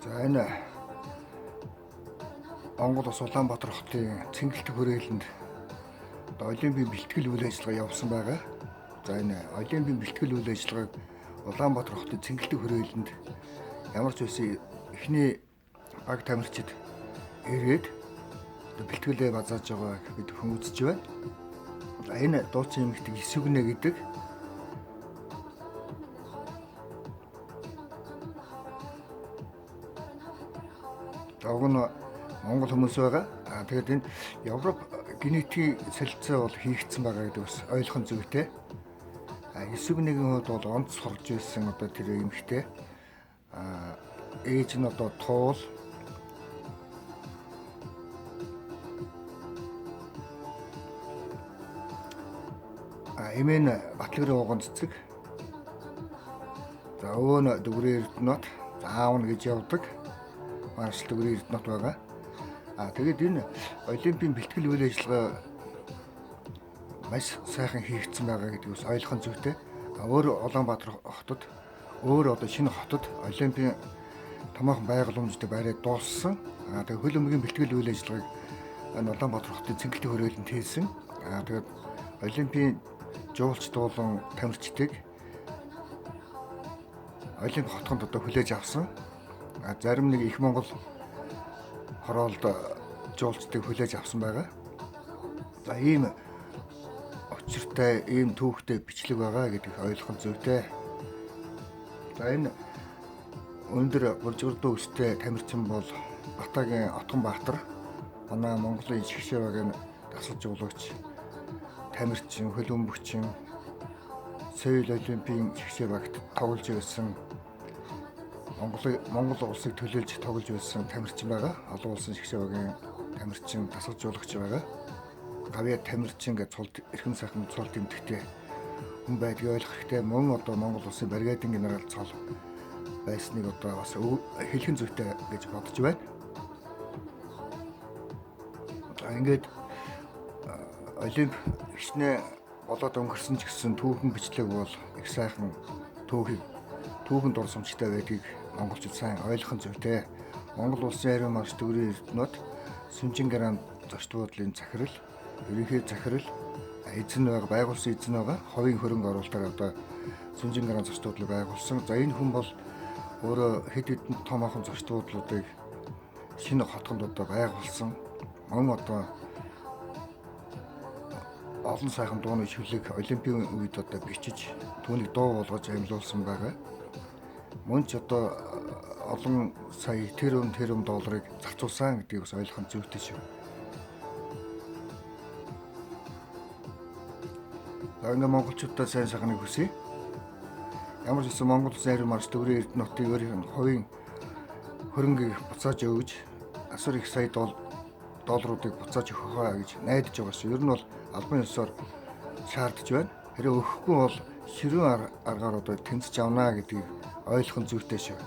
За энэ Монгол Улс Улаанбаатар хотын Цэнгэлт хүрээлэнд одоо Олимпийн бэлтгэл үйл ажиллагаа явсан байгаа. За энэ Олимпийн бэлтгэл үйл ажиллагааг Улаанбаатар хотын Цэнгэлт хүрээлэнд ямар ч байсан эхний баг тамирчид ирээд одоо бэлтгэлээ базааж байгааг бид хүн үзэж байна. За энэ дуучин эмэгтэй Исүгнэ гэдэг. За уг нь Монгол хүмүүс байгаа. Аа тэгээд энэ Европ генетикийн солилцоо бол хийгдсэн байгаа гэдэг бас ойлгох нь зүйтэй. А Исүгнэгийн хувьд бол онц сурж ирсэн одоо тэр эмэгтэй. Аа ээж нь одоо туул. А эмээ нь Батлгэрийн уган цэцэг. За өвөө нь Дүгрийн Эрдэнэт, за аав нь гэж явдаг. Маршал Дүгрийн Эрдэнэт байгаа. А тэгээд энэ Олимпийн бэлтгэл үйл ажиллагаа маш сайхан хийгдсэн байгаа гэдгийг бас ойлгох нь зүйтэй. А өөр Улаанбаатар хотод, өөр одоо шинэ хотод Олимпийн томоохон байгууламжтай бариад дууссан. А тэгээд хөл өмгийн бэлтгэл үйл ажиллагааг энэ Улаанбаатар хотын Цэнгэлтийн хүрээлэнд хийсэн. А тэгээд Олимпийн жуулч дуулан тамирчдыг Олимп хотхонд одоо хүлээж авсан. А зарим нэг их Монгол хороолд жуулчдыг хүлээж авсан байгаа. За ийм учиртай, ийм түүхтэй бичлэг байгаа гэдгийг ойлгох нь зүйтэй. За энэ өндөр буржгардуу өстэй тамирчин бол Батагийн Отгонбаатар, манай Монголын шигшээ багийн дасгал жуулагч, тамирчин, хөл өмбөгчин, Сөүл Олимпийн шигшээ багт тоглож байсан, Монгол улсыг төлөөлж тоглож байсан тамирчин байгаа. Олон улсын шигшээ багийн тамирчин, дасгал жуулагч байгаа. Гавьяа тамирчин гэж цул эрхэм сайхан цул тэмдэгтэй хүн байдгийг ойлгох хэрэгтэй. Мөн одоо Монгол улсын бригадын генерал цол байсныг одоо бас хэлхэн зүйтэй гэж бодож байна. За ингээд Олимп хичнээн болоод өнгөрсөн ч гэсэн түүхэн бичлэг бол их сайхан түүхэн дурсамжтай байдгийг монголчууд сайн ойлгох нь зүйтэй. Монгол улсын ариун марш төгрийн Эрдэнэт Сүнжин Гаран зочд буудлын захирал, ерөнхий захирал, эзэн байгаа, байгуулсан эзэн байгаа, ховын хөрөнгө оруулалтаар одоо Сүнжин Гаран зочд буудлыг байгуулсан. За энэ хүн бол өөрөө хэд хэдэн томоохон зочд буудлуудыг шинэ хотгонд одоо байгуулсан. Мөн одоо олон сайхан дууны шүлэг Олимпийн үед одоо бичиж түүнийг дуу болгож амьлуулсан байгаа. Мөн ч одоо олон сая тэрбум долларыг зарцуулсан гэдгийг бас ойлгох нь зүйтэй шүү. За ингээ монголчуудаа сайн сайхныг хүсье. Ямар ч гэсэн Монгол улсын ариун марш төгрийн Эрдэнэтийг өөрийнх нь хувийн хөрөнгийг буцааж өгж асар их сая долларуудыг буцааж өгөх хаа гэж найдаж байгаа шүү. Ер нь бол албан ёсоор шаардж байна. Хэрэг өгөхгүй бол ширүүн аргаар одоо тэмцэж авна гэдгийг ойлгох нь зүйтэй шүү.